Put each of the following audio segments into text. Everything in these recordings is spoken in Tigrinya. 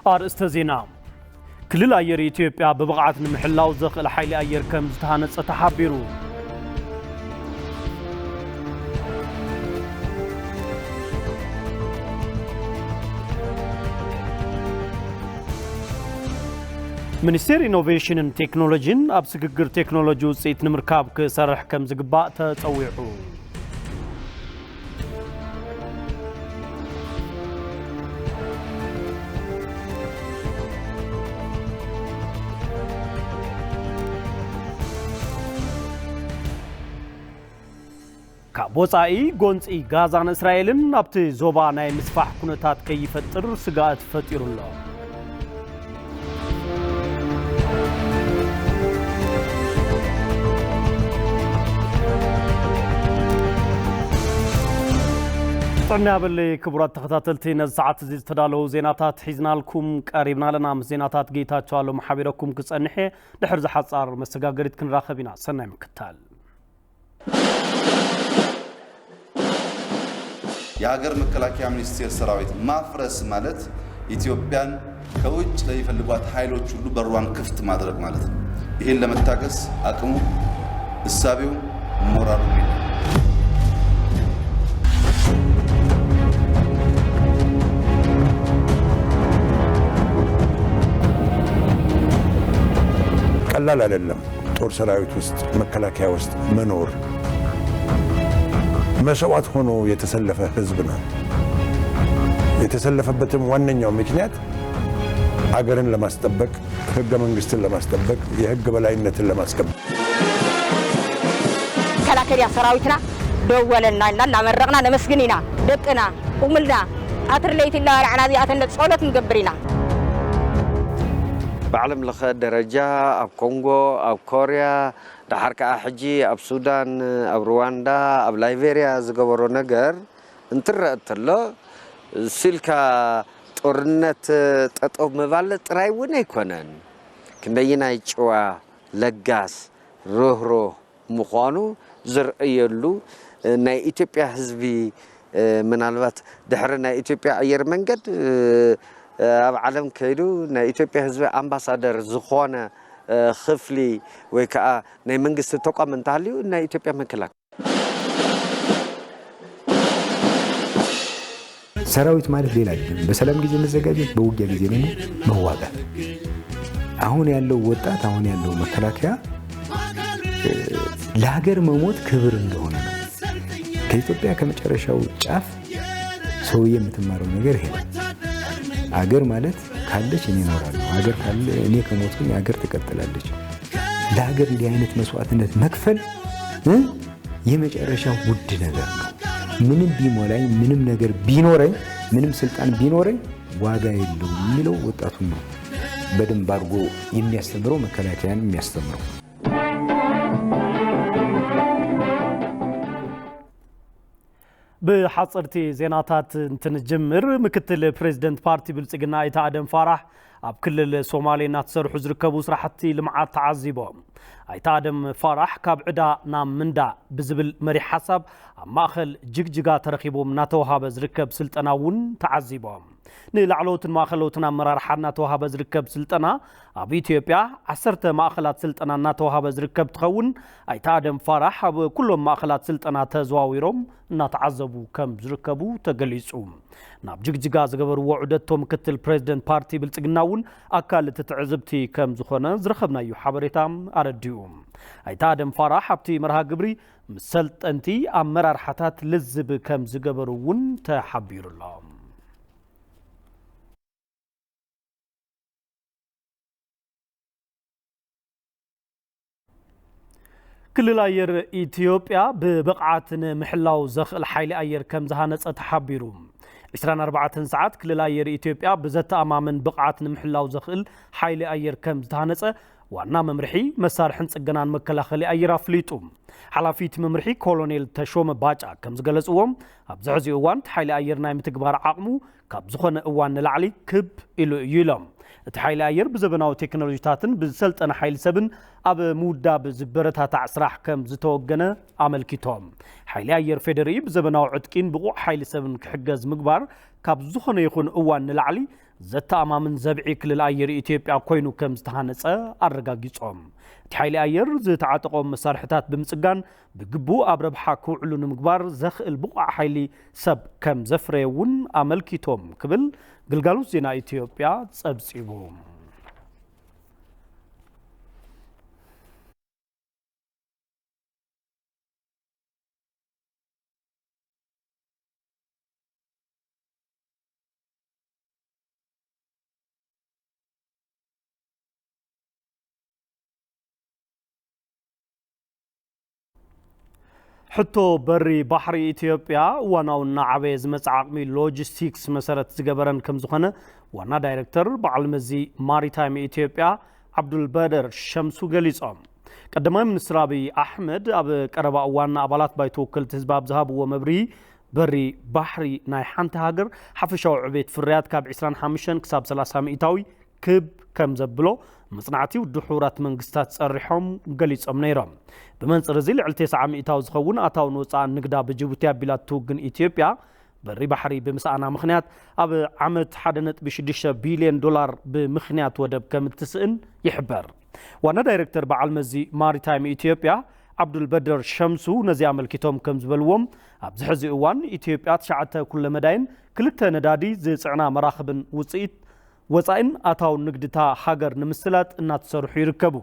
ኣርእስተ ዜና። ክልል ኣየር ኢትዮጵያ ብብቕዓት ንምሕላው ዘኽእል ሓይሊ ኣየር ከም ዝተሃነጸ ተሓቢሩ። ሚኒስቴር ኢኖቬሽንን ቴክኖሎጂን ኣብ ስግግር ቴክኖሎጂ ውፅኢት ንምርካብ ክሰርሕ ከም ዝግባእ ተፀዊዑ። ካብ ወጻኢ ጎንጺ ጋዛ ንእስራኤልን ኣብቲ ዞባ ናይ ምስፋሕ ኩነታት ከይፈጥር ስጋኣት ፈጢሩ ኣሎ። ጥዕና ያበለይ ክቡራት ተኸታተልቲ፣ ነዚ ሰዓት እዚ ዝተዳለዉ ዜናታት ሒዝናልኩም ቀሪብና ኣለና። ምስ ዜናታት ጌታቸው ኣለሙ ሓቢረኩም ክጸንሕ እየ። ድሕሪ ዝሓጻር መሰጋገሪት ክንራኸብ ኢና። ሰናይ ምክታል። የሀገር መከላከያ ሚኒስቴር ሰራዊት ማፍረስ ማለት ኢትዮጵያን ከውጭ ለሚፈልጓት ኃይሎች ሁሉ በሯን ክፍት ማድረግ ማለት ነው። ይህን ለመታገስ አቅሙ፣ እሳቤው፣ ሞራሉ የለም። ቀላል አይደለም። ጦር ሰራዊት ውስጥ፣ መከላከያ ውስጥ መኖር መስዋዕት ሆኖ የተሰለፈ ህዝብ ነው። የተሰለፈበትም ዋነኛው ምክንያት አገርን ለማስጠበቅ፣ ህገ መንግስትን ለማስጠበቅ፣ የህግ በላይነትን ለማስከበር። መከላከያ ሰራዊትና ደወለና ኢልና እናመረቕና ነመስግን ኢና። ደቅና ቁምልና ቀትሪ ለይቲ እናበላዕና እዚኣተን ጸሎት ንገብር ኢና። ብዓለም ለኸ ደረጃ ኣብ ኮንጎ፣ ኣብ ኮርያ፣ ደሓር ከኣ ሕጂ ኣብ ሱዳን፣ ኣብ ሩዋንዳ፣ ኣብ ላይቤርያ ዝገበሮ ነገር እንትረአ እንተሎ፣ ስልካ ጦርነት ጠጠው ምባል ጥራይ እውን ኣይኮነን። ክንደይናይ ጭዋ፣ ለጋስ፣ ርህሩህ ምዃኑ ዝርእየሉ፣ ናይ ኢትዮጵያ ህዝቢ፣ ምናልባት ድሕሪ ናይ ኢትዮጵያ ኣየር መንገድ ኣብ ዓለም ከይዱ ናይ ኢትዮጵያ ህዝቢ ኣምባሳደር ዝኾነ ክፍሊ ወይ ከዓ ናይ መንግስቲ ተቋም እንተሃልዩ ናይ ኢትዮጵያ መከላከያ። ሰራዊት ማለት ሌላ አይደለም። በሰላም ጊዜ መዘጋጀት፣ በውጊያ ጊዜ ደግሞ መዋጋት። አሁን ያለው ወጣት፣ አሁን ያለው መከላከያ ለሀገር መሞት ክብር እንደሆነ ነው። ከኢትዮጵያ ከመጨረሻው ጫፍ ሰውዬ የምትማረው ነገር ይሄ ነው። አገር ማለት ካለች እኔ እኖራለሁ፣ አገር ካለ እኔ ከሞትኩኝ አገር ትቀጥላለች። ለሀገር እንዲህ አይነት መስዋዕትነት መክፈል እ የመጨረሻው ውድ ነገር ነው። ምንም ቢሞላኝ፣ ምንም ነገር ቢኖረኝ፣ ምንም ስልጣን ቢኖረኝ ዋጋ የለውም የሚለው ወጣቱን ነው በደንብ አድርጎ የሚያስተምረው፣ መከላከያን የሚያስተምረው። ብሓፀርቲ ዜናታት እንትንጅምር፣ ምክትል ፕሬዚደንት ፓርቲ ብልፅግና ኣይተ ኣደም ፋራሕ ኣብ ክልል ሶማሌ እናተሰርሑ ዝርከቡ ስራሕቲ ልምዓት ተዓዚቦም። ኣይተ ኣደም ፋራሕ ካብ ዕዳ ናብ ምንዳ ብዝብል መሪሕ ሓሳብ ኣብ ማእኸል ጅግጅጋ ተረኺቦም እናተውሃበ ዝርከብ ስልጠና እውን ተዓዚቦም። ንላዕለዎትን ማእኸለዎትን ኣመራርሓ እናተዋሃበ ዝርከብ ስልጠና ኣብ ኢትዮጵያ ዓሰርተ ማእኸላት ስልጠና እናተዋሃበ ዝርከብ ትኸውን ኣይተ ኣደም ፋራሕ ኣብ ኩሎም ማእኸላት ስልጠና ተዘዋዊሮም እናተዓዘቡ ከም ዝርከቡ ተገሊፁ። ናብ ጅግጅጋ ዝገበርዎ ዑደቶ ምክትል ፕሬዚደንት ፓርቲ ብልፅግና እውን ኣካል እቲ ትዕዝብቲ ከም ዝኾነ ዝረኸብናዮ ሓበሬታ ኣረዲኡ። ኣይተ ኣደም ፋራሕ ኣብቲ መርሃ ግብሪ ምስ ሰልጠንቲ ኣመራርሓታት ልዝብ ከም ዝገበሩ እውን ተሓቢሩ ኣሎ። ክልል ኣየር ኢትዮጵያ ብብቕዓት ንምሕላው ዘኽእል ሓይሊ ኣየር ከም ዝሃነፀ ተሓቢሩ። ዕስራን ኣርባዕተን ሰዓት ክልል ኣየር ኢትዮጵያ ብዘተኣማምን ብቕዓት ንምሕላው ዘኽእል ሓይሊ ኣየር ከም ዝተሃነፀ ዋና መምርሒ መሳርሕን ፅገናን መከላኸሊ ኣየር ኣፍሊጡ። ሓላፊ እቲ መምርሒ ኮሎኔል ተሾመ ባጫ ከም ዝገለፅዎ፣ ኣብዚ ሕዚ እዋን እቲ ሓይሊ ኣየር ናይ ምትግባር ዓቕሙ ካብ ዝኾነ እዋን ንላዕሊ ክብ ኢሉ እዩ ኢሎም። እቲ ሓይሊ ኣየር ብዘበናዊ ቴክኖሎጂታትን ብዝሰልጠነ ሓይሊ ሰብን ኣብ ምውዳብ ዝበረታታዕ ስራሕ ከም ዝተወገነ ኣመልኪቶም። ሓይሊ ኣየር ፌዴሪኢ ብዘበናዊ ዕጥቂን ብቑዕ ሓይሊ ሰብን ክሕገዝ ምግባር ካብ ዝኾነ ይኹን እዋን ንላዕሊ ዘተኣማምን ዘብዒ ክልል ኣየር ኢትዮጵያ ኮይኑ ከም ዝተሃነጸ ኣረጋጊጾም። እቲ ሓይሊ ኣየር ዝተዓጠቖም መሳርሕታት ብምጽጋን ብግቡእ ኣብ ረብሓ ክውዕሉ ንምግባር ዘኽእል ብቑዕ ሓይሊ ሰብ ከም ዘፍረየ እውን ኣመልኪቶም ክብል ግልጋሎት ዜና ኢትዮጵያ ጸብጺቡ። ሕቶ በሪ ባሕሪ ኢትዮጵያ እዋናዊ እናዓበየ ዝመጽእ ዓቕሚ ሎጂስቲክስ መሰረት ዝገበረን ከም ዝኾነ ዋና ዳይሬክተር በዓል መዚ ማሪታይም ኢትዮጵያ ዓብዱልበደር ሸምሱ ገሊጾም። ቀዳማይ ሚኒስትር ኣብይ ኣሕመድ ኣብ ቀረባ እዋን ንኣባላት ባይቶ ወከልቲ ህዝቢ ኣብ ዝሃብዎ መብርሂ፣ በሪ ባሕሪ ናይ ሓንቲ ሃገር ሓፈሻዊ ዕቤት ፍርያት ካብ ዕስራን ሓሙሽተን ክሳብ ሰላሳ ሚእታዊ ክብ ከም ዘብሎ መጽናዕቲ ውድብ ሕቡራት መንግስታት ጸሪሖም ገሊጾም ነይሮም። ብመንጽር እዚ ልዕሊ ተስዓ ሚእታዊ ዝኸውን ኣታውን ወጻእን ንግዳ ብጅቡቲ ኣቢላ እትውግን ኢትዮጵያ በሪ ባሕሪ ብምስኣና ምኽንያት ኣብ ዓመት ሓደ ነጥቢ ሽዱሽተ ቢልዮን ዶላር ብምኽንያት ወደብ ከም እትስእን ይሕበር። ዋና ዳይሬክተር በዓል መዚ ማሪታይም ኢትዮጵያ ዓብዱልበደር ሸምሱ ነዚ ኣመልኪቶም ከም ዝበልዎም፣ ኣብዚ ሕዚ እዋን ኢትዮጵያ ትሽዓተ ኩለ መዳይን ክልተ ነዳዲ ዝጽዕና መራኽብን ውጽኢት ወጻኢን ኣታውን ንግድታ ሃገር ንምስላጥ እናተሰርሑ ይርከቡ።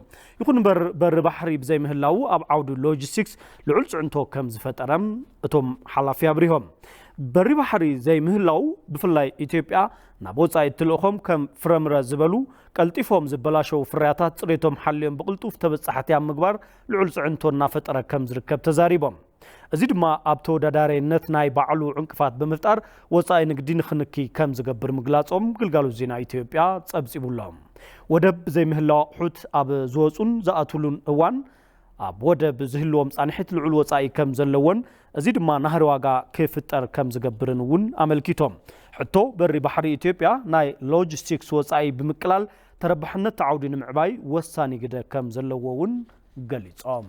ይኹን እምበር በሪ ባሕሪ ብዘይምህላዉ ኣብ ዓውዲ ሎጂስቲክስ ልዑል ጽዕንቶ ከም ዝፈጠረ እቶም ሓላፊ ኣብሪሆም። በሪ ባሕሪ ዘይምህላዉ ብፍላይ ኢትዮጵያ ናብ ወጻኢ እትልእኾም ከም ፍረምረ ዝበሉ ቀልጢፎም ዝበላሸዉ ፍርያታት ጽሬቶም ሓልዮም ብቕልጡፍ ተበጻሕቲ ኣብ ምግባር ልዑል ጽዕንቶ እናፈጠረ ከም ዝርከብ ተዛሪቦም። እዚ ድማ ኣብ ተወዳዳሪነት ናይ ባዕሉ ዕንቅፋት ብምፍጣር ወጻኢ ንግዲ ንኽንኪ ከም ዝገብር ምግላጾም ግልጋሎት ዜና ኢትዮጵያ ጸብጺቡሎም። ወደብ ብዘይምህላው ኣቑሑት ኣብ ዝወጹን ዝኣትሉን እዋን ኣብ ወደብ ዝህልዎም ጻንሒት ልዑል ወጻኢ ከም ዘለዎን እዚ ድማ ናህሪ ዋጋ ክፍጠር ከም ዝገብርን እውን ኣመልኪቶም። ሕቶ በሪ ባሕሪ ኢትዮጵያ ናይ ሎጂስቲክስ ወጻኢ ብምቅላል ተረባሕነት ዓውዲ ንምዕባይ ወሳኒ ግደ ከም ዘለዎ እውን ገሊጾም።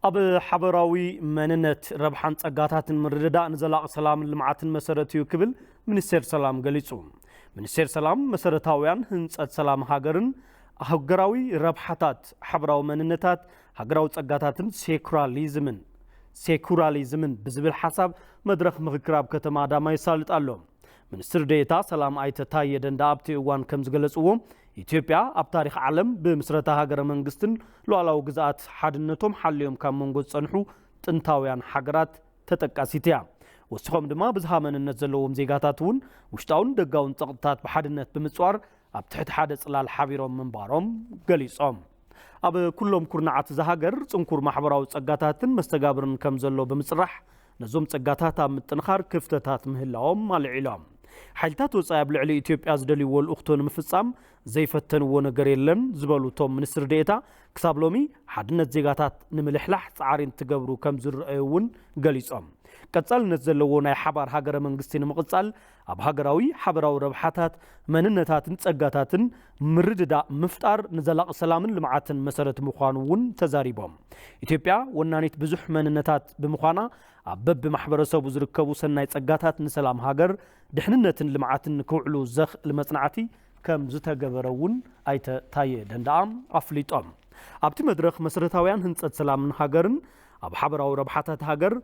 ኣብ ሓበራዊ መንነት፣ ረብሓን ጸጋታትን ምርድዳእ ንዘላቒ ሰላምን ልምዓትን መሰረት እዩ ክብል ሚኒስቴር ሰላም ገሊጹ። ሚኒስቴር ሰላም መሰረታውያን ህንጸት ሰላም ሃገርን ሃገራዊ ረብሓታት፣ ሓበራዊ መንነታት፣ ሃገራዊ ጸጋታትን ሴኩራሊዝምን፣ ሴኩራሊዝምን ብዝብል ሓሳብ መድረኽ ምኽክር ኣብ ከተማ ኣዳማ የሳልጥ ኣሎ። ሚኒስትር ዴኤታ ሰላም ኣይተ ታየ ደንዳ ኣብቲ እዋን ከም ዝገለጽዎ፣ ኢትዮጵያ ኣብ ታሪኽ ዓለም ብምስረታ ሃገረ መንግስትን ሉዓላዊ ግዝኣት ሓድነቶም ሓልዮም ካብ መንጎ ዝጸንሑ ጥንታውያን ሃገራት ተጠቃሲት እያ። ወሲኾም ድማ ብዝሃ መንነት ዘለዎም ዜጋታት እውን ውሽጣውን ደጋውን ጸቕጥታት ብሓድነት ብምጽዋር ኣብ ትሕቲ ሓደ ጽላል ሓቢሮም ምንባሮም ገሊጾም። ኣብ ኩሎም ኩርናዓት እዛ ሃገር ጽንኩር ማሕበራዊ ጸጋታትን መስተጋብርን ከም ዘሎ ብምጽራሕ፣ ነዞም ጸጋታት ኣብ ምጥንኻር ክፍተታት ምህላዎም ኣልዒሎም። ሓይልታት ወጻኢ ኣብ ልዕሊ ኢትዮጵያ ዝደልይዎ ልኡኽቶ ንምፍጻም ዘይፈተንዎ ነገር የለን ዝበሉ እቶም ሚኒስትር ዴኤታ፣ ክሳብ ሎሚ ሓድነት ዜጋታት ንምልሕላሕ ጻዕሪ እንትገብሩ ከም ዝረኣዩ እውን ገሊጾም። ቀጻልነት ዘለዎ ናይ ሓባር ሃገረ መንግስቲ ንምቕጻል ኣብ ሃገራዊ ሓበራዊ ረብሓታት፣ መንነታትን ጸጋታትን ምርድዳእ ምፍጣር ንዘላቒ ሰላምን ልምዓትን መሰረት ምዃኑ እውን ተዛሪቦም። ኢትዮጵያ ወናኒት ብዙሕ መንነታት ብምዃና፣ ኣብ በብማሕበረሰቡ ዝርከቡ ሰናይ ጸጋታት ንሰላም ሃገር፣ ድሕንነትን ልምዓትን ንክውዕሉ ዘኽእል መጽናዕቲ ከም ዝተገበረ እውን ኣይተ ታየ ደንደኣ ኣፍሊጦም። ኣብቲ መድረኽ መሰረታውያን ህንጸት ሰላምን ሃገርን ኣብ ሓበራዊ ረብሓታት ሃገር፣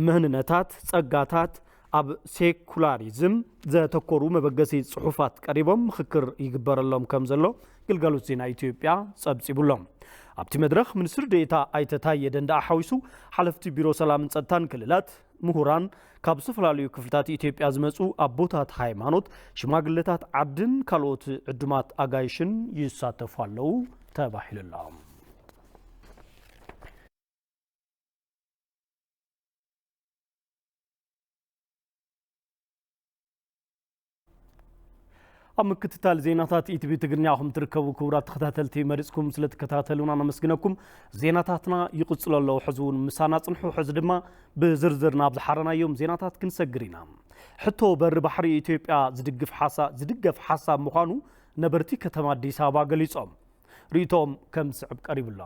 መንነታት፣ ጸጋታት፣ ኣብ ሴኩላሪዝም ዘተኮሩ መበገሲ ጽሑፋት ቀሪቦም ምኽክር ይግበረሎም ከም ዘሎ ግልጋሎት ዜና ኢትዮጵያ ጸብጺቡሎም። ኣብቲ መድረኽ ሚኒስትር ዴኤታ ኣይተ ታየ ደንደኣ ሓዊሱ ሓለፍቲ ቢሮ ሰላምን ጸጥታን ክልላት፣ ምሁራን፣ ካብ ዝተፈላለዩ ክፍልታት ኢትዮጵያ ዝመጹ ኣቦታት ሃይማኖት፣ ሽማግለታት ዓድን ካልኦት ዕዱማት ኣጋይሽን ይሳተፉ ኣለዉ ተባሂሉ ኣሎ። ኣብ ምክትታል ዜናታት ኢቲቪ ትግርኛ ኢኹም ትርከቡ። ክቡራት ተኸታተልቲ፣ መሪጽኩም ስለ ትከታተሉና ነመስግነኩም። ዜናታትና ይቕጽሉ ኣለዉ። ሕዚ እውን ምሳና ጽንሑ። ሕዚ ድማ ብዝርዝር ናብ ዝሓረናዮም ዜናታት ክንሰግር ኢና። ሕቶ በሪ ባሕሪ ኢትዮጵያ ዝድግፍ ሓሳ-፣ ዝድገፍ ሓሳብ ምዃኑ ነበርቲ ከተማ ኣዲስ ኣበባ ገሊጾም። ርእይቶኦም ከም ዝስዕብ ቀሪቡ ኣሎ።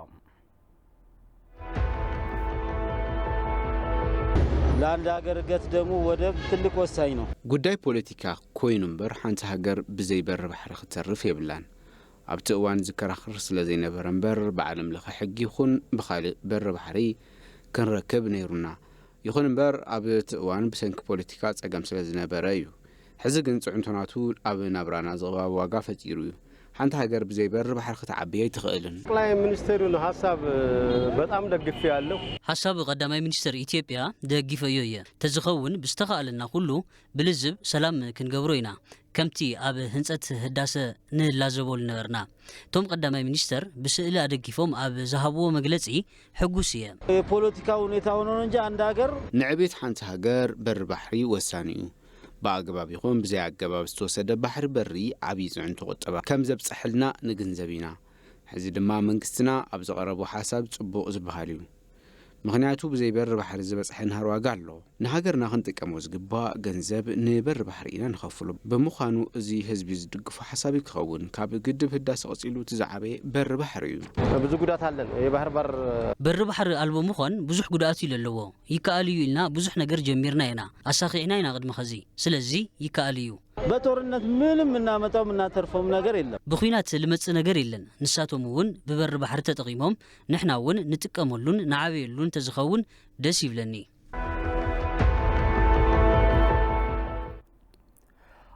ለአንድ ሀገር እድገት ደግሞ ወደብ ትልቅ ወሳኝ ነው። ጉዳይ ፖለቲካ ኮይኑ እምበር ሓንቲ ሃገር ብዘይ በሪ ባሕሪ ክትተርፍ የብላን። ኣብቲ እዋን ዝከራኸር ስለ ዘይነበረ እምበር ብዓለም ለኸ ሕጊ ይኹን ብኻልእ በሪ ባሕሪ ክንረክብ ነይሩና። ይኹን እምበር ኣብ እቲ እዋን ብሰንኪ ፖለቲካ ጸገም ስለ ዝነበረ እዩ። ሕዚ ግን ጽዕንቶ ናቱ ኣብ ናብራና ዝቕባብ ዋጋ ፈጢሩ እዩ። ሓንቲ ሃገር ብዘይ በሪ ባሕሪ ክትዓቢ ኣይትኽእልን። ጠቅላይ ሚኒስትሩን ሀሳብ በጣም ደግፌ ያለው። ሓሳብ ቀዳማይ ሚኒስትር ኢትዮጵያ ደጊፈዮ እየ። ተዝኸውን ብዝተኻእለና ኩሉ ብልዝብ ሰላም ክንገብሮ ኢና። ከምቲ ኣብ ህንጸት ህዳሰ ንላዘቦ ዝነበርና። እቶም ቀዳማይ ሚኒስተር ብስእሊ ኣደጊፎም ኣብ ዝሃብዎ መግለጺ ሕጉስ እየ። የፖለቲካ ሁኔታ ሆኖ ነው እንጂ አንድ ሀገር ንዕቤት ሓንቲ ሃገር በሪ ባሕሪ ወሳኒ እዩ። ብኣገባብ ይኹን ብዘይ ኣገባብ ዝተወሰደ ባሕሪ በሪ ዓብዪ ጽዕንቶ ቁጠባ ከም ዘብጽሐልና ንግንዘብ ኢና። ሕዚ ድማ መንግስትና ኣብ ዘቐረቦ ሓሳብ ጽቡቕ ዝበሃል እዩ። ምኽንያቱ ብዘይ በሪ ባሕሪ ዝበጽሐ ንሃር ዋጋ ኣሎ። ንሃገርና ክንጥቀሞ ዝግባእ ገንዘብ ንበሪ ባሕሪ ኢና ንኸፍሎ። ብምዃኑ እዚ ህዝቢ ዝድግፎ ሓሳብ እዩ ክኸውን። ካብ ግድብ ህዳሰ ቀጺሉ እቲ ዝዓበየ በሪ ባሕሪ እዩ። ብዙ ጉዳት አለን። የባህር በር በሪ ባሕሪ ኣልቦ ምዃን ብዙሕ ጉድኣት እዩ ዘለዎ። ይከኣል እዩ ኢልና ብዙሕ ነገር ጀሚርና ኢና። ኣሳኺዕና ኢና ቅድሚ ኸዚ። ስለዚ ይከኣል እዩ። በጦርነት ምንም የምናመጣው የምናተርፈውም ነገር የለም። ብኹናት ልመጽእ ነገር የለን። ንሳቶም እውን ብበሪ ባሕሪ ተጠቒሞም ንሕና እውን ንጥቀመሉን ንዓበየሉን ተዝኸውን ደስ ይብለኒ።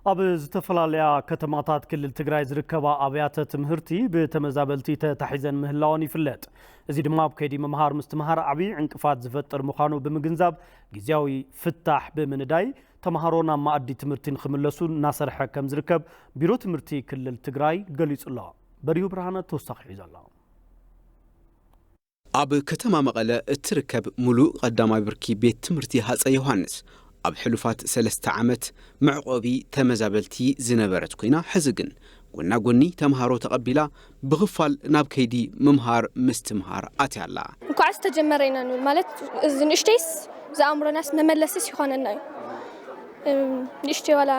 ኣብ ዝተፈላለያ ከተማታት ክልል ትግራይ ዝርከባ ኣብያተ ትምህርቲ ብተመዛበልቲ ተታሒዘን ምህላወን ይፍለጥ። እዚ ድማ ኣብ ከይዲ ምምሃር ምስትምሃር ዓብዪ ዕንቅፋት ዝፈጥር ምዃኑ ብምግንዛብ ግዝያዊ ፍታሕ ብምንዳይ ተምሃሮ ናብ መኣዲ ትምህርቲ ንኽምለሱ እናሰርሐ ከም ዝርከብ ቢሮ ትምህርቲ ክልል ትግራይ ገሊጹ ኣሎ። በሪሁ ብርሃነ ተወሳኺ ሒዙ ኣሎ። ኣብ ከተማ መቐለ እትርከብ ሙሉእ ቀዳማይ ብርኪ ቤት ትምህርቲ ሃፀይ ዮሃንስ ኣብ ሕሉፋት ሰለስተ ዓመት መዕቆቢ ተመዛበልቲ ዝነበረት ኮይና፣ ሕዚ ግን ጎና ጎኒ ተምሃሮ ተቐቢላ ብኽፋል ናብ ከይዲ ምምሃር ምስትምሃር ኣትያ ኣላ። እንኳዕስ ተጀመረ ኢና ንብል። ማለት እዚ ንእሽተይስ ዝኣእምሮናስ መመለስስ ይኾነና እዩ። እም፣ ንእሽተይ ዋላ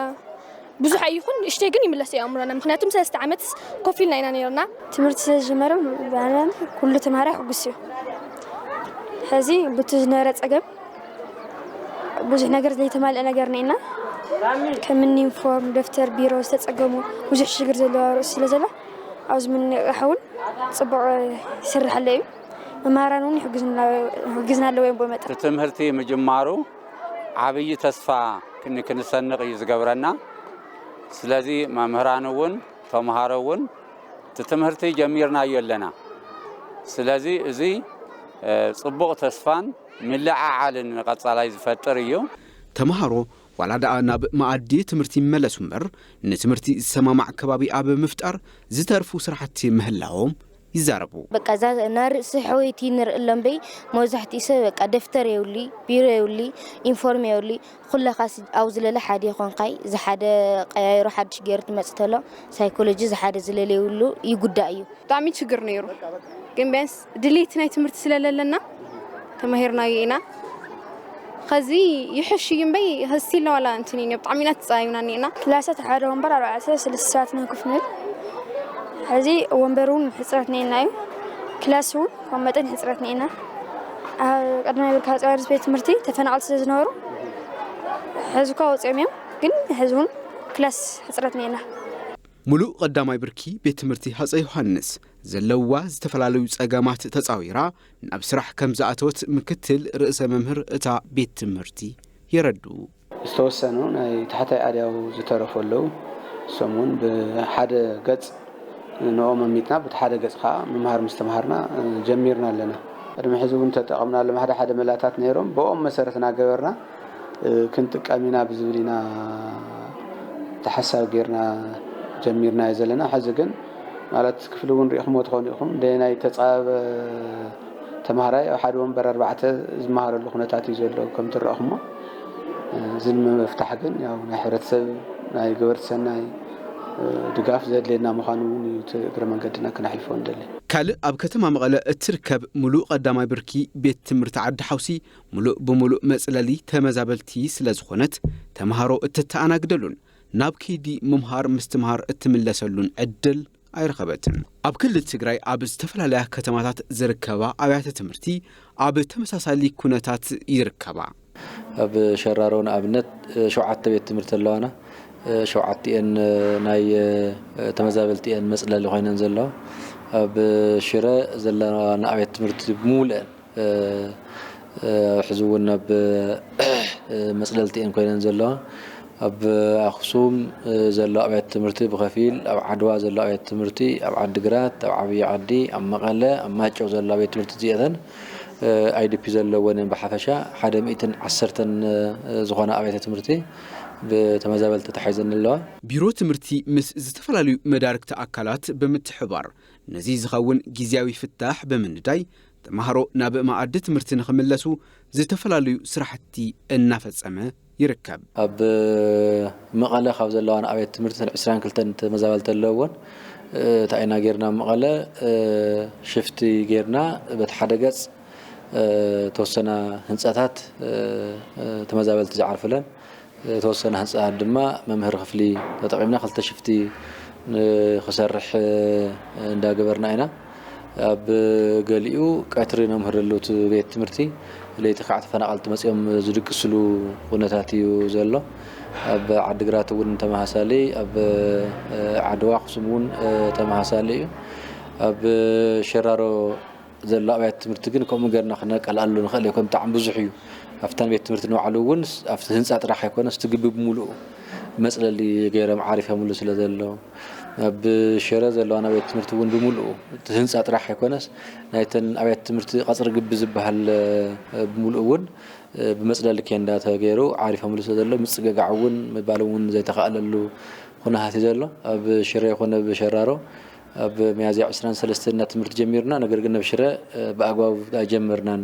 ብዙሕ ኣይኹን ንእሽተይ ግን ይምለስ እዩ ኣእምሮና። ምኽንያቱም ሰለስተ ዓመትስ ኮፍ ኢልና ኢና ነይርና። ትምህርቲ ስለ ዝጀመረ ብዓለም ኩሉ ተምሃራይ ሕጉስ እዩ። ሕዚ ብቲ ዝነበረ ጸገም ብዙሕ ነገር ዘይተማልአ ነገር ኔና፣ ከም እኒ ዩኒፎርም፣ ደፍተር፣ ቢሮ ዝተጸገሙ ብዙሕ ሽግር ዘለዎ ርእሲ ስለ ዘሎ ኣብዚ ምንቕራሕ እውን ጽቡቕ ይስራሕ ኣሎ እዩ። መምሃራን እውን ይሕግዝና ኣለዎ እዮም ብመጠን። ትምህርቲ ምጅማሩ ዓብዪ ተስፋ ክን-፣ ክንሰንቕ እዩ ዝገብረና። ስለዚ መምህራን እውን ተምሃሮ እውን እቲ ትምህርቲ ጀሚርናዮ ኣለና። ስለዚ እዚ፣ እ፣ ጽቡቕ ተስፋን ምልዕዓልን ንቐጻላይ ዝፈጥር እዩ። ተምሃሮ ዋላ ደኣ ናብ መኣዲ ትምህርቲ ይመለሱ እምበር፣ ንትምህርቲ ዝሰማማዕ ከባቢ ኣብ ምፍጣር ዝተርፉ ስራሕቲ ምህላዎም ይዛረቡ። በቃ እዛ ናርእሲ ሕወይቲ ንርኢ ኣሎ እምበይ፣ መብዛሕትኡ ሰብ በቃ ደፍተር የብሉይ፣ ቢሮ የብሉይ፣ ዩኒፎርም የብሉይ። ኩለኻስ ኣብኡ ዝለለ ሓደ ይኾንካይ፣ ዝሓደ ቀያይሮ ሓድሽ ገይሩ ትመጽእ ተሎ፣ ሳይኮሎጂ ዝሓደ ዝለለ የብሉ ይጉዳእ እዩ። ብጣዕሚ ችግር ነይሩ። ግን ቢያንስ ድሌት ናይ ትምህርቲ ስለለለና ተማሂርናዮ ኢና። ኸዚ ይሕሽ እዩ እምበይ፣ ኸዚ ስቲል ዋላ እንትን እዩ፣ ብጣዕሚ ኢና ተጻሚምና እኒኤና። ክላሳት ሓደ ወንበር ኣርባዕተ ሰብ፣ ሰለስተ ሰባት ኢና ኮፍ ንብል። ሕዚ ወንበር እውን ሕጽረት እኒኤና እዩ። ክላስ እውን ካብ መጠን ሕጽረት እኒኤና። ኣብ ቀዳማይ ብርኪ ሃፀይ ዮሃንስ ቤት ትምህርቲ ተፈናቐልቲ ስለ ዝነበሩ፣ ሕዚ እኳ ወፂኦም እዮም፣ ግን ሕዚ እውን ክላስ ሕጽረት እኒኤና። ሙሉእ ቀዳማይ ብርኪ ቤት ትምህርቲ ሃፀይ ዮሃንስ ዘለዋ ዝተፈላለዩ ጸገማት ተጻዊራ ናብ ስራሕ ከም ዝኣተወት ምክትል ርእሰ መምህር እታ ቤት ትምህርቲ የረድኡ። ዝተወሰኑ ናይ ታሕታይ ኣድያው ዝተረፉ ኣለዉ። እሶም እውን ብሓደ ገጽ ንኦም ኣሚጥና፣ በቲ ሓደ ገጽ ከኣ ምምሃር ምስትምሃርና ጀሚርና ኣለና። ቅድሚ ሕዚ እውን ተጠቐምናሎም ሓደ ሓደ መላታት ነይሮም። ብኦም መሰረት እናገበርና ክንጥቀም ኢና ብዝብል ኢና ተሓሳብ ጌርና ጀሚርናዮ ዘለና። ሕዚ ግን ማለት ክፍሊ እውን ሪኢኹምዎ ትኾኑ ኢኹም። ደየናይ ተጻበ ተምሃራይ ኣብ ሓደ ወንበር ኣርባዕተ ዝመሃረሉ ኩነታት እዩ ዘሎ ከም ትረእኹሞ። እዚ ንምፍታሕ ግን ያው ናይ ሕብረተሰብ ናይ ገበርቲ ሰናይ ድጋፍ ዘድልየና ምዃኑ እውን እዩ እቲ እግረ መንገድና ክነሕልፎ እንደሊ። ካልእ ኣብ ከተማ መቐለ እትርከብ ሙሉእ ቀዳማይ ብርኪ ቤት ትምህርቲ ዓዲ ሓውሲ ሙሉእ ብሙሉእ መፅለሊ ተመዛበልቲ ስለ ዝኾነት ተምሃሮ እትተኣናግደሉን ናብ ከይዲ ምምሃር ምስትምሃር እትምለሰሉን ዕድል ኣይረኸበትን። ኣብ ክልል ትግራይ ኣብ ዝተፈላለያ ከተማታት ዝርከባ ኣብያተ ትምህርቲ ኣብ ተመሳሳሊ ኩነታት ይርከባ። ኣብ ሸራሮ ንኣብነት ሸውዓተ ቤት ትምህርቲ ኣለዋና። ሸውዓቲኤን ናይ ተመዛበልቲ እየን መፅለሊ ኮይነን ዘለዋ። ኣብ ሽረ ዘለዋ ንኣብያተ ትምህርቲ ብምሉአን ሕዚ እውን ኣብ መፅለልቲ እየን ኮይነን ዘለዋ። ኣብ ኣክሱም ዘሎ ኣብያተ ትምህርቲ ብኸፊል፣ ኣብ ዓድዋ ዘሎ ኣብያተ ትምህርቲ፣ ኣብ ዓዲግራት፣ ኣብ ዓብዪ ዓዲ፣ ኣብ መቐለ፣ ኣብ ማይጨው ዘሎ ኣብያተ ትምህርቲ እዚኣተን ኣይዲፒ ዘለወን እየን። ብሓፈሻ ሓደ ሚእትን ዓሰርተን ዝኾና ኣብያተ ትምህርቲ ብተመዛበልቲ ተታሒዘን ኣለዋ። ቢሮ ትምህርቲ ምስ ዝተፈላለዩ መዳርግቲ ኣካላት ብምትሕባር ነዚ ዝኸውን ግዝያዊ ፍታሕ ብምንዳይ ተምሃሮ ናብ መኣዲ ትምህርቲ ንኽምለሱ ዝተፈላለዩ ስራሕቲ እናፈፀመ ይርከብ። ኣብ መቐለ ካብ ዘለዋ ኣብያተ ትምህርቲ ዕስራን ክልተን ተመዛበልቲ ኣለውወን። እንታይ ኢና ጌርና ኣብ መቐለ ሽፍቲ ጌርና በቲ ሓደ ገፅ ተወሰና ህንፃታት ተመዛበልቲ ዝዓርፍለን ተወሰነ ህንፃ ድማ መምህር ክፍሊ ተጠቒምና ክልተ ሽፍቲ ንክሰርሕ እንዳገበርና ኢና። ኣብ ገሊኡ ቀትሪ ነምህረሉ እቲ ቤት ትምህርቲ፣ ለይቲ ከዓ ተፈናቐልቲ መፂኦም ዝድቅስሉ ኩነታት እዩ ዘሎ። ኣብ ዓዲግራት እውን ተመሳሳሊ፣ ኣብ ዓድዋ ኣክሱም እውን ተመሳሳሊ እዩ። ኣብ ሸራሮ ዘሎ ኣብያተ ትምህርቲ ግን ከምኡ ገርና ክነቀልኣሉ ንኽእል ኣይኮን ብጣዕሚ ብዙሕ እዩ። ኣብታን ቤት ትምህርቲ ንባዕሉ እውን ኣብቲ ህንፃ ጥራሕ ኣይኮነስ እቲ ግቢ ብምሉኡ መፅለሊ ገይሮም ዓሪፎምሉ ስለ ዘለዉ ኣብ ሽረ ዘለዋና ቤት ትምህርቲ እውን ብምሉኡ እቲ ህንፃ ጥራሕ ኣይኮነስ ናይተን ኣብያተ ትምህርቲ ቀፅሪ ግቢ ዝበሃል ብምሉኡ እውን ብመፅለሊ ኬንዳ ተገይሩ ዓሪፎምሉ ስለ ዘሎ ምፅግጋዕ እውን ምባል እውን ዘይተኸኣለሉ ኩነታት እዩ ዘሎ። ኣብ ሽረ ይኹን ኣብ ሸራሮ ኣብ ሚያዝያ ዕስራን ሰለስተን ኢና ትምህርቲ ጀሚርና። ነገር ግን ኣብ ሽረ ብኣግባቡ ኣይጀመርናን።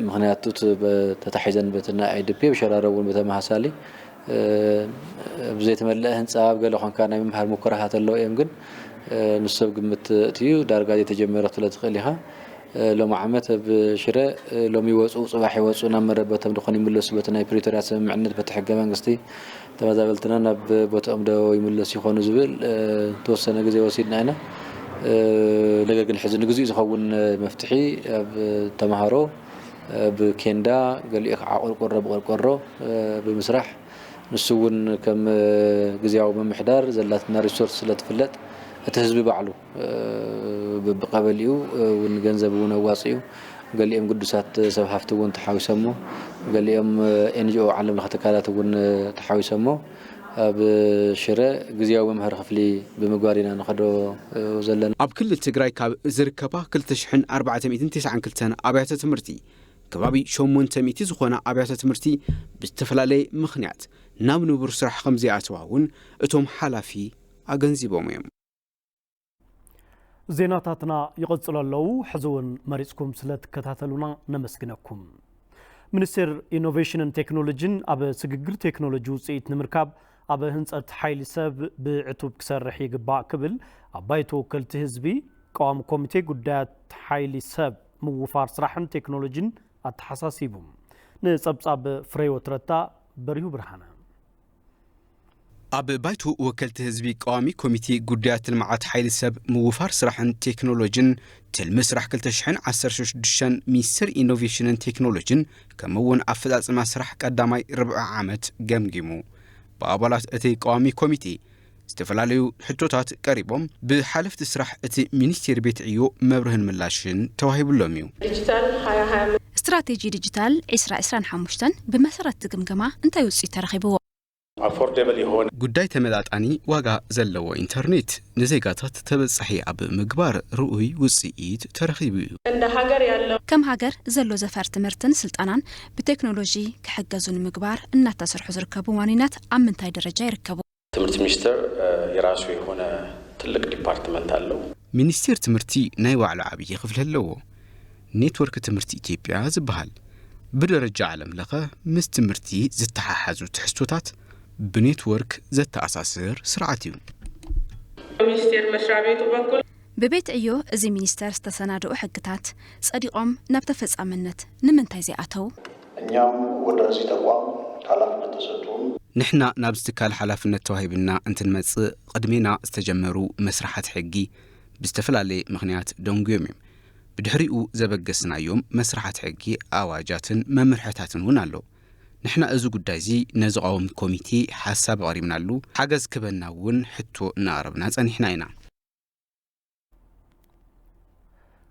ምኽንያቱ ተታሒዘን በቲ ናይ ኣይዲፒ ኣብ ሸራሮ እውን ብተመሳሳሊ ብዘይተመለአ ህንፃ ኣብ ገለ ኾንካ ናይ ምምሃር ሙከራታት ኣለዉ እዮም ግን ንሱ ኣብ ግምት እትዩ ዳርጋ ዘይተጀመረ ክትብለ ትኽእል ኢኻ። ሎሚ ዓመት ኣብ ሽረ ሎሚ ይወፁ ፅባሕ ይወፁ ናብ መረበቶም ድኾኑ ይምለሱ በቲ ናይ ፕሪቶርያ ስምምዕነት በቲ ሕገ መንግስቲ ተመዛበልትና ናብ ቦትኦም ዶ ይምለሱ ይኾኑ ዝብል ተወሰነ ግዜ ወሲድና ኢና። ነገር ግን ሕዚ ንግዚኡ ዝኸውን መፍትሒ ኣብ ተምሃሮ ብኬንዳ ገሊኡ ከዓ ቆርቆሮ ብቆርቆሮ ብምስራሕ ንሱ እውን ከም ግዜያዊ ምምሕዳር ዘላትና ሪሶርስ ስለ ትፍለጥ እቲ ህዝቢ ባዕሉ ብቀበሊኡ እውን ገንዘብ እውን ኣዋፅኡ ገሊኦም ግዱሳት ሰብ ሃፍቲ እውን ተሓዊሶሞ ገሊኦም ኤንጂኦ ዓለም ለኸ ትካላት እውን ተሓዊሶሞ ኣብ ሽረ ግዜያዊ መምሃሪ ክፍሊ ብምግባር ኢና ንኸዶ ዘለና። ኣብ ክልል ትግራይ ካብ ዝርከባ ክልተ ሽሕን ኣርባዕተ ሚእትን ተስዓን ክልተን ኣብያተ ትምህርቲ ከባቢ ሸሞንተ ሚእቲ ዝኾና ኣብያተ ትምህርቲ ብዝተፈላለየ ምኽንያት ናብ ንቡር ስራሕ ከም ዘይኣተዋ እውን እቶም ሓላፊ ኣገንዚቦም እዮም። ዜናታትና ይቕጽሉ ኣለዉ። ሕዚ እውን መሪጽኩም ስለ ትከታተሉና ነመስግነኩም። ሚኒስቴር ኢኖቬሽንን ቴክኖሎጂን ኣብ ስግግር ቴክኖሎጂ ውፅኢት ንምርካብ ኣብ ህንፀት ሓይሊ ሰብ ብዕቱብ ክሰርሕ ይግባእ ክብል ኣብ ባይቶ ወከልቲ ህዝቢ ቀዋሚ ኮሚቴ ጉዳያት ሓይሊ ሰብ ምውፋር ስራሕን ቴክኖሎጂን ኣተሓሳሲቡ። ንፀብፃብ ፍሬህይወት ረታ በሪሁ ብርሃነ። ኣብ ባይቶ ወከልቲ ህዝቢ ቀዋሚ ኮሚቴ ጉዳያት ልምዓት ሓይሊ ሰብ ምውፋር ስራሕን ቴክኖሎጂን ትልሚ ስራሕ ክልተ ሽሕን ዓሰርተ ሽዱሽተን ሚኒስቴር ኢኖቬሽንን ቴክኖሎጂን ከምኡ እውን ኣፈፃፅማ ስራሕ ቀዳማይ ርብዒ ዓመት ገምጊሙ። ብኣባላት እቲ ቀዋሚ ኮሚቴ ዝተፈላለዩ ሕቶታት ቀሪቦም ብሓለፍቲ ስራሕ እቲ ሚኒስቴር ቤት ዕዮ መብርህን ምላሽን ተዋሂብሎም እዩ። ዲጂታል ሃያ ሃያ ስትራቴጂ ዲጂታል ዕስራ ዕስራን ሓሙሽተን ብመሰረት እቲ ግምገማ እንታይ ውፅኢት ተረኺብዎ? ኣፎርደብል የሆነ ጉዳይ ተመጣጣኒ ዋጋ ዘለዎ ኢንተርኔት ንዜጋታት ተበፃሒ ኣብ ምግባር ርኡይ ውፅኢት ተረኺቡ እዩ። እንደ ሀገር ያለው ከም ሃገር ዘሎ ዘፈር ትምህርትን ስልጠናን ብቴክኖሎጂ ክሕገዙ ንምግባር እናተሰርሑ ዝርከቡ ዋኒናት ኣብ ምንታይ ደረጃ ይርከቡ? ትምህርት ሚኒስቴር የራሱ የሆነ ትልቅ ዲፓርትመንት ኣለው። ሚኒስቴር ትምህርቲ ናይ ባዕሉ ዓብዪ ክፍሊ ኣለዎ። ኔትወርክ ትምህርቲ ኢትዮጵያ ዝበሃል ብደረጃ ዓለም ለኸ ምስ ትምህርቲ ዝተሓሓዙ ትሕዝቶታት ብኔትወርክ ዘተኣሳስር ስርዓት እዩ። ሚኒስቴር መስሪያ ቤቱ በኩል ብቤት ዕዮ እዚ ሚኒስተር ዝተሰናድኡ ሕግታት ጸዲቖም ናብ ተፈጻምነት ንምንታይ ዘይኣተዉ? እኛም ወደዚህ ተቋም ኃላፊነት ተሰጥቶን ንሕና ናብዚ ትካል ሓላፍነት ተዋሂብና እንትንመጽእ፣ ቅድሜና ዝተጀመሩ መስርሓት ሕጊ ብዝተፈላለየ ምኽንያት ደንጉዮም እዮም። ብድሕሪኡ ዘበገስናዮም መስርሓት ሕጊ፣ ኣዋጃትን መምርሕታትን እውን ኣሎ። ንሕና እዚ ጉዳይ እዚ ነዚ ቃወሚ ኮሚቴ ሓሳብ ኣቕሪብናሉ፣ ሓገዝ ክበና እውን ሕቶ እናቕረብና ጸኒሕና ኢና።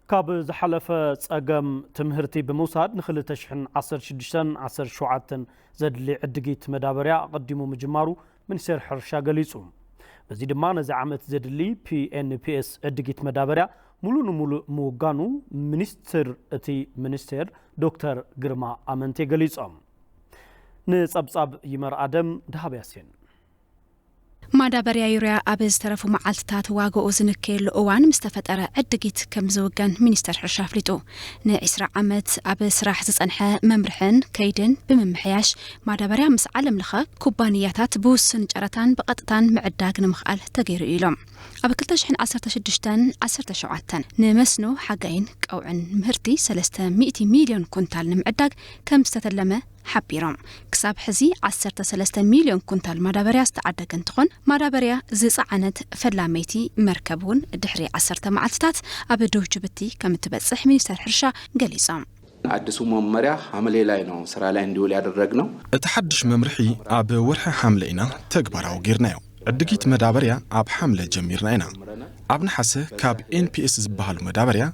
ካብ ዝሓለፈ ጸገም ትምህርቲ ብምውሳድ ን2016-17 ዘድሊ ዕድጊት መዳበርያ ኣቐዲሙ ምጅማሩ ሚኒስቴር ሕርሻ ገሊጹ። በዚ ድማ ነዚ ዓመት ዘድሊ ፒኤንፒኤስ ዕድጊት መዳበርያ ሙሉእ ንሙሉእ ምውጋኑ ሚኒስትር እቲ ሚኒስቴር ዶክተር ግርማ ኣመንቴ ገሊጾም። ንጸብጻብ ይመር ኣደም ደሃብ ያሴን። ማዳበርያ ዩርያ ኣብ ዝተረፉ መዓልትታት ዋጋኡ ዝንከየሉ እዋን ምስ ተፈጠረ ዕድጊት ከም ዝውገን ሚኒስተር ሕርሻ ኣፍሊጡ። ንዒስራ ዓመት ኣብ ስራሕ ዝጸንሐ መምርሕን ከይድን ብምምሕያሽ ማዳበርያ ምስ ዓለም ለኸ ኩባንያታት ብውሱን ጨረታን ብቐጥታን ምዕዳግ ንምኽኣል ተገይሩ እዩ ኢሎም። ኣብ ክልተ ሽሕን ዓሰርተ ሽዱሽተን ዓሰርተ ሸውዓተን ንመስኖ ሓጋይን ቀውዕን ምህርቲ ሰለስተ ሚእቲ ሚልዮን ኩንታል ንምዕዳግ ከም ዝተተለመ ሓቢሮም። ክሳብ ሕዚ ዓሰርተ ሰለስተ ሚልዮን ኩንታል ማዳበርያ ዝተዓደገ እንትኾን፣ ማዳበርያ ዝፀዓነት ፈላመይቲ መርከብ እውን ድሕሪ ዓሰርተ መዓልትታት ኣብ ዶብ ጅቡቲ ከም እትበፅሕ ሚኒስተር ሕርሻ ገሊፆም። አዲሱ መመሪያ ሐምሌ ላይ ነው ስራ ላይ እንዲውል ያደረግነው። እቲ ሓድሽ መምርሒ ኣብ ወርሒ ሓምለ ኢና ተግባራዊ ጌርናዮ። ዕድጊት መዳበርያ ኣብ ሓምለ ጀሚርና ኢና። ኣብ ነሓሰ ካብ ኤንፒኤስ ዝበሃሉ መዳበርያ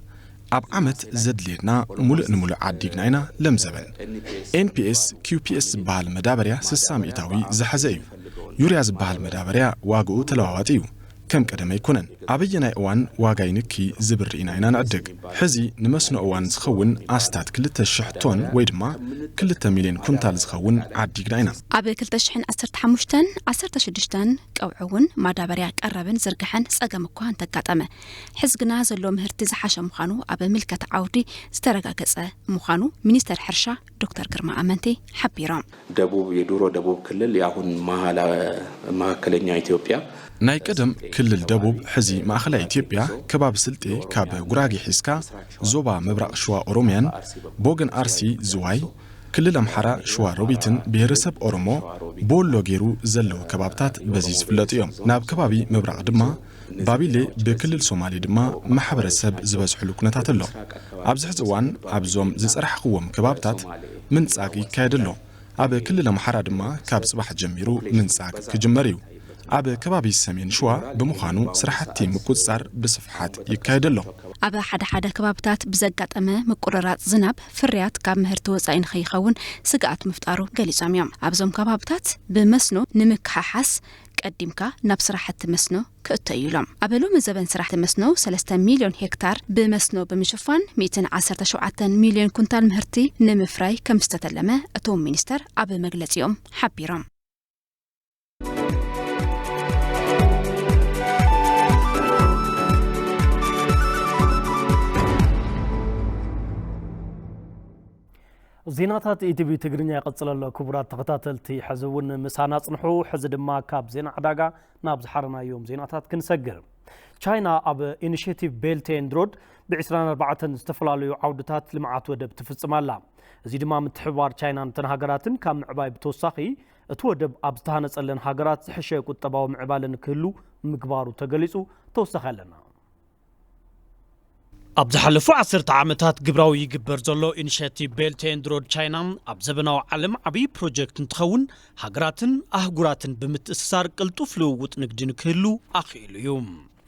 ኣብ ዓመት ዘድልየና ሙሉእ ንሙሉእ ዓዲግና ኢና ለምዘበን። ኤንፒኤስ ኪውፒኤስ ዝበሃል መዳበርያ ስሳ ሚእታዊ ዝሐዘ እዩ። ዩርያ ዝበሃል መዳበርያ ዋግኡ ተለዋዋጢ እዩ። ከም ቀደም ኣይኮነን። ኣበየናይ እዋን ዋጋ ይንኪ ዝብል ርኢና ኢና ንዕድግ። ሕዚ ንመስኖ እዋን ዝኸውን ኣስታት ክልተ ሽሕ ቶን ወይ ድማ ክልተ ሚልዮን ኩንታል ዝኸውን ዓዲግና ኢና። ኣብ ክልተ ሽሕን ዓሰርተ ሓሙሽተን ዓሰርተ ሽዱሽተን ቀውዒ እውን ማዳበርያ ቀረብን ዝርግሐን ጸገም እኳ እንተጋጠመ፣ ሕዚ ግና ዘሎ ምህርቲ ዝሓሸ ምዃኑ ኣብ ምልከታ ዓውዲ ዝተረጋገጸ ምዃኑ ሚኒስተር ሕርሻ ዶክተር ግርማ ኣመንቴ ሓቢሮም። ደቡብ፣ የዱሮ ደቡብ ክልል፣ የአሁን መካከለኛ ኢትዮጵያ። ናይ ቀደም ክልል ደቡብ፣ ሕዚ ማእኸላይ ኢትዮጵያ፣ ከባቢ ስልጤ፣ ካብ ጉራጌ ሒዝካ ዞባ ምብራቕ ሸዋ ኦሮሚያን ቦገን ኣርሲ ዝዋይ፣ ክልል ኣምሓራ ሸዋ ሮቢትን ብሄረሰብ ኦሮሞ ብወሎ ገይሩ ዘለዉ ከባብታት በዚ ዝፍለጡ እዮም። ናብ ከባቢ ምብራቕ ድማ ባቢሌ ብክልል ሶማሌ ድማ ማሕበረሰብ ዝበዝሕሉ ኩነታት ኣሎ። ኣብዚ ሕዚ እዋን ኣብዞም ዝፀራሕኽዎም ከባብታት ምንፃግ ይካየድ ኣሎ። ኣብ ክልል ኣምሓራ ድማ ካብ ፅባሕ ጀሚሩ ምንፃግ ክጅመር እዩ። ኣብ ከባቢ ሰሜን ሸዋ ብምዃኑ ስራሕቲ ምቁፅፃር ብስፍሓት ይካየድ ኣሎ። ኣብ ሓደ ሓደ ከባብታት ብዘጋጠመ ምቁርራፅ ዝናብ ፍርያት ካብ ምህርቲ ወፃኢ ንኸይኸውን ስግኣት ምፍጣሩ ገሊፆም እዮም። ኣብዞም ከባብታት ብመስኖ ንምክሓሓስ ቀዲምካ ናብ ስራሕቲ መስኖ ክእቶ እዩ ኢሎም። ኣብ ሎሚ ዘበን ስራሕቲ መስኖ ሰለስተ ሚልዮን ሄክታር ብመስኖ ብምሽፋን ሚእትን ዓሰርተ ሸውዓተን ሚልዮን ኩንታል ምህርቲ ንምፍራይ ከም ዝተተለመ እቶም ሚኒስተር ኣብ መግለፂኦም ሓቢሮም። ዜናታት ኢቲቪ ትግርኛ ይቕጽል ኣሎ። ክቡራት ተኸታተልቲ፣ ሕዚ እውን ምሳና ጽንሑ። ሕዚ ድማ ካብ ዜና ዕዳጋ ናብ ዝሓረናዮም ዜናታት ክንሰግር። ቻይና ኣብ ኢኒሼቲቭ ቤልት ኤንድ ሮድ ብ ዒስራን ኣርባዕተን ዝተፈላለዩ ዓውድታት ልምዓት ወደብ ትፍጽም ኣላ። እዚ ድማ ምትሕብባር ቻይናን እተን ሃገራትን ካብ ምዕባይ ብተወሳኺ፣ እቲ ወደብ ኣብ ዝተሃነጸለን ሃገራት ዝሐሸ ቁጠባዊ ምዕባለ ንክህሉ ምግባሩ ተገሊጹ። ተወሳኺ ኣለና። ኣብ ዝሓለፉ ዓሰርተ ዓመታት ግብራዊ ይግበር ዘሎ ኢኒሼቲቭ ቤልት ኤንድ ሮድ ቻይና ኣብ ዘበናዊ ዓለም ዓብዪ ፕሮጀክት እንትኸውን፣ ሃገራትን ኣህጉራትን ብምትእስሳር ቅልጡፍ ልውውጥ ንግዲ ንክህሉ ኣኽኢሉ እዩ።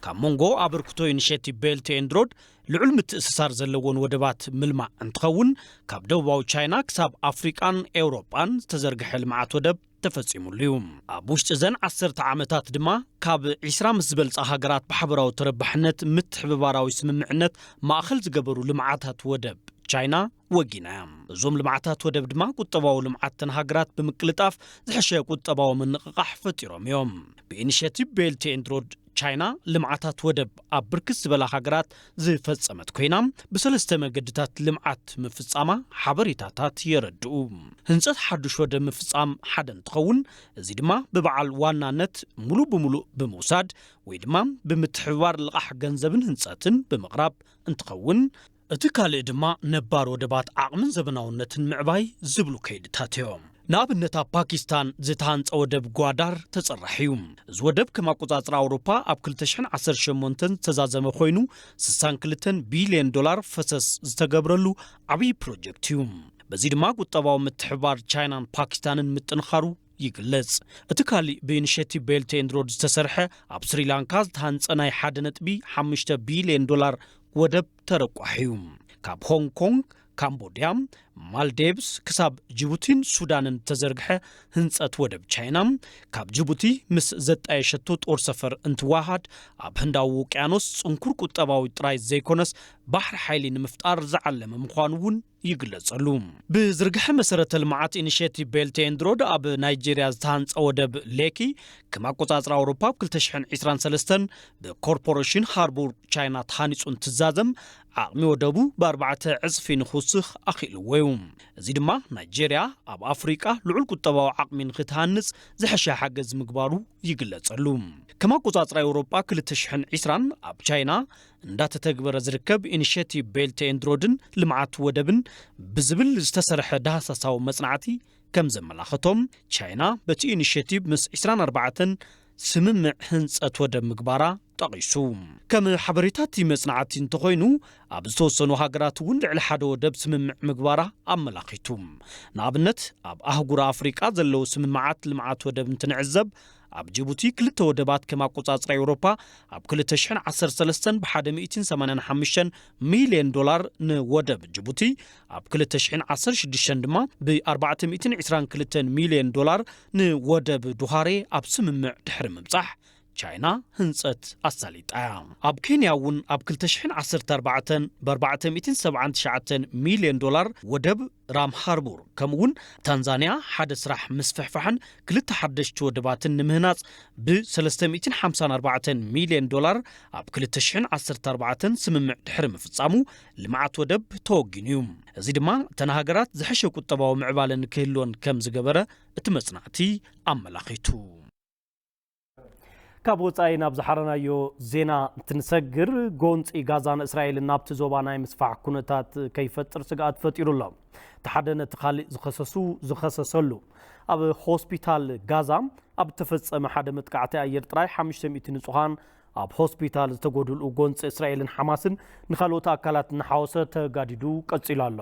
ካብ መንጎ ኣበርክቶ ኢኒሼቲቭ ቤልት ኤንድ ሮድ ልዑል ምትእስሳር ዘለወን ወደባት ምልማዕ እንትኸውን፣ ካብ ደቡባዊ ቻይና ክሳብ ኣፍሪቃን ኤውሮጳን ዝተዘርግሐ ልምዓት ወደብ ተፈጺሙሉ እዩ። ኣብ ውሽጢ እዘን ዓሰርተ ዓመታት ድማ ካብ ዒስራ ምስ ዝበልጻ ሃገራት ብሓበራዊ ተረባሕነት ምትሕብባራዊ ስምምዕነት ማእኸል ዝገበሩ ልምዓታት ወደብ ቻይና ወጊና እያ። እዞም ልምዓታት ወደብ ድማ ቁጠባዊ ልምዓት እተን ሃገራት ብምቅልጣፍ ዝሐሸ ቁጠባዊ ምንቕቓሕ ፈጢሮም እዮም። ብኢኒሼቲቭ ቤልት ኤንድ ሮድ ቻይና ልምዓታት ወደብ ኣብ ብርክት ዝበላ ሃገራት ዝፈጸመት ኮይና፣ ብሰለስተ መገድታት ልምዓት ምፍጻማ ሓበሬታታት የረድኡ። ህንጸት ሓዱሽ ወደብ ምፍጻም ሓደ እንትኸውን፣ እዚ ድማ ብበዓል ዋናነት ሙሉእ ብምሉእ ብምውሳድ ወይ ድማ ብምትሕብባር ልቓሕ ገንዘብን ህንጸትን ብምቕራብ እንትኸውን፣ እቲ ካልእ ድማ ነባር ወደባት ዓቕምን ዘበናውነትን ምዕባይ ዝብሉ ከይድታት እዮም። ንኣብነት ኣብ ፓኪስታን ዝተሃንጸ ወደብ ጓዳር ተጸራሕ እዩ። እዚ ወደብ ከም ኣቆጻጽራ ኣውሮፓ ኣብ ክልተ ሽሕን ዓሰርተ ሸሞንተን ዝተዛዘመ ኮይኑ ስሳን ክልተን ቢልዮን ዶላር ፈሰስ ዝተገብረሉ ዓብዪ ፕሮጀክት እዩ። በዚ ድማ ቁጠባዊ ምትሕብባር ቻይናን ፓኪስታንን ምጥንኻሩ ይግለጽ። እቲ ካሊእ ብኢኒሼቲቭ ቤልት ኤንድ ሮድ ዝተሰርሐ ኣብ ስሪላንካ ዝተሃንጸ ናይ ሓደ ነጥቢ ሓሙሽተ ቢልዮን ዶላር ወደብ ተረቋሒ እዩ። ካብ ሆንግ ኮንግ፣ ካምቦድያ፣ ማልዴቭስ ክሳብ ጅቡቲን ሱዳንን ተዘርግሐ ህንጸት ወደብ ቻይና፣ ካብ ጅቡቲ ምስ ዘጣየሸቶ ጦር ሰፈር እንትወሃድ ኣብ ህንዳዊ ውቅያኖስ ጽንኩር ቁጠባዊ ጥራይ ዘይኮነስ ባሕሪ ሓይሊ ንምፍጣር ዝዓለመ ምዃኑ እውን ይግለጸሉ። ብዝርግሐ መሰረተ ልምዓት ኢኒሼቲቭ ቤልት ኤንድ ሮድ ኣብ ናይጄርያ ዝተሃንጸ ወደብ ሌኪ ከም ኣቆጻጽራ ኣውሮፓ ኣብ ክልተ ሽሕን ዕስራን ሰለስተን ብኮርፖሬሽን ሃርቡር ቻይና ተሃኒጹ እንትዛዘም ዓቕሚ ወደቡ ብኣርባዕተ ዕጽፊ ንኽውስኽ ኣኽኢልዎ እዩ። እዚ ድማ ናይጄርያ ኣብ ኣፍሪቃ ልዑል ቁጠባዊ ዓቕሚ ንኽትሃንጽ ዝሐሸ ሓገዝ ምግባሩ ይግለጸሉ። ከም ኣቆጻጽራ ኤውሮጳ ክልተ ሽሕን ዕስራን ኣብ ቻይና እንዳተተግበረ ዝርከብ ኢኒሼቲቭ ቤልት ኤንድ ሮድን ልምዓት ወደብን ብዝብል ዝተሰርሐ ዳህሳሳዊ መጽናዕቲ ከም ዘመላኸቶም፣ ቻይና በቲ ኢኒሼቲቭ ምስ ዕስራን ኣርባዕተን ስምምዕ ህንጸት ወደብ ምግባራ ጠቒሱ። ከም ሓበሬታ እቲ መጽናዕቲ እንተኾይኑ፣ ኣብ ዝተወሰኑ ሃገራት እውን ልዕሊ ሓደ ወደብ ስምምዕ ምግባራ ኣመላኺቱ። ንኣብነት፣ ኣብ ኣህጉር ኣፍሪቃ ዘለዉ ስምምዓት ልምዓት ወደብ እንትንዕዘብ፣ ኣብ ጅቡቲ ክልተ ወደባት ከም ኣቆጻጽራ ኤውሮፓ ኣብ ክልተ ሽሕን ዓሰርተ ሰለስተን ብ ሓደ ሚእትን ሰማንያን ሓሙሽተን ሚልዮን ዶላር ንወደብ ጅቡቲ፣ ኣብ ክልተ ሽሕን ዓሰርተ ሽዱሽተን ድማ ብ ኣርባዕተ ሚእትን ዕስራን ክልተን ሚልዮን ዶላር ንወደብ ዱሃሬ ኣብ ስምምዕ ድሕሪ ምብጻሕ፣ ቻይና ህንጸት ኣሳሊጣ እያ። ኣብ ኬንያ እውን ኣብ ክልተ ሽሕን ዓሰርተ ኣርባዕተን ብ ኣርባዕተ ሚእትን ሰብዓን ትሽዓተን ሚልዮን ዶላር ወደብ ራም ሃርቡር፣ ከምኡውን ታንዛንያ ሓደ ስራሕ ምስፍሕፋሕን ክልተ ሓደሽቲ ወደባትን ንምህናጽ ብ ሰለስተ ሚእትን ሓምሳን ኣርባዕተን ሚልዮን ዶላር ኣብ ክልተ ሽሕን ዓሰርተ ኣርባዕተን ስምምዕ ድሕሪ ምፍጻሙ፣ ልምዓት ወደብ ተወጊኑ እዩ። እዚ ድማ እተን ሃገራት ዝሐሸ ቁጠባዊ ምዕባለ ንክህልወን ከም ዝገበረ እቲ መጽናዕቲ ኣመላኺቱ። ካብ ወጻኢ ናብ ዝሓረናዮ ዜና እንትንሰግር፣ ጎንጺ ጋዛን እስራኤልን ናብቲ ዞባ ናይ ምስፋሕ ኩነታት ከይፈጥር ስግኣት ፈጢሩ ኣሎ። እቲ ሓደ ነቲ ካልእ ዝኸሰሱ፣ ዝኸሰሰሉ። ኣብ ሆስፒታል ጋዛ ኣብ እተፈጸመ ሓደ መጥቃዕቲ ኣየር ጥራይ ሓሙሽተ ሚእቲ ንጹሃን ኣብ ሆስፒታል ዝተጎድልኡ ጎንጺ እስራኤልን ሓማስን ንኻልኦት ኣካላት እናሓወሰ ተጋዲዱ ቀጺሉ ኣሎ።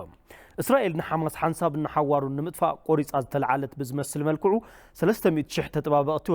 እስራኤል ንሓማስ ሓንሳብን ንሓዋሩን ንምጥፋእ ቆሪጻ ዝተለዓለት ብዝመስል መልክዑ ሰለስተ ሚእቲ ሽሕ ተጠባበቕቲ